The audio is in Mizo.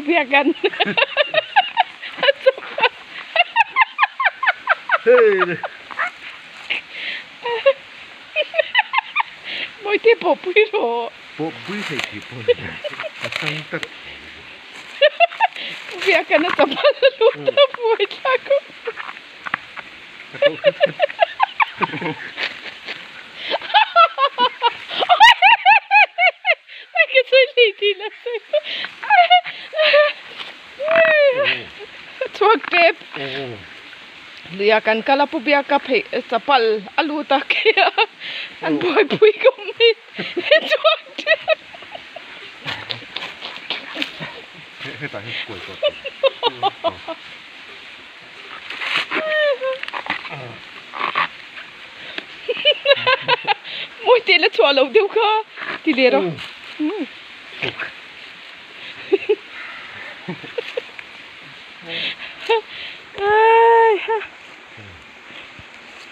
Biakan a chapal Mawite pawh pui rawh. Pawh pui thei tih pawh ni a chang tlat. Pu Biakan a chapal a lut a buai thlak khawp. Chhuak tep luia kan kal a pu biaka phei chapal a lut a khi a an buaipui ka awm mai chhuak tep. Mawi teh la chhuah loh deuh kha ti leh rawh.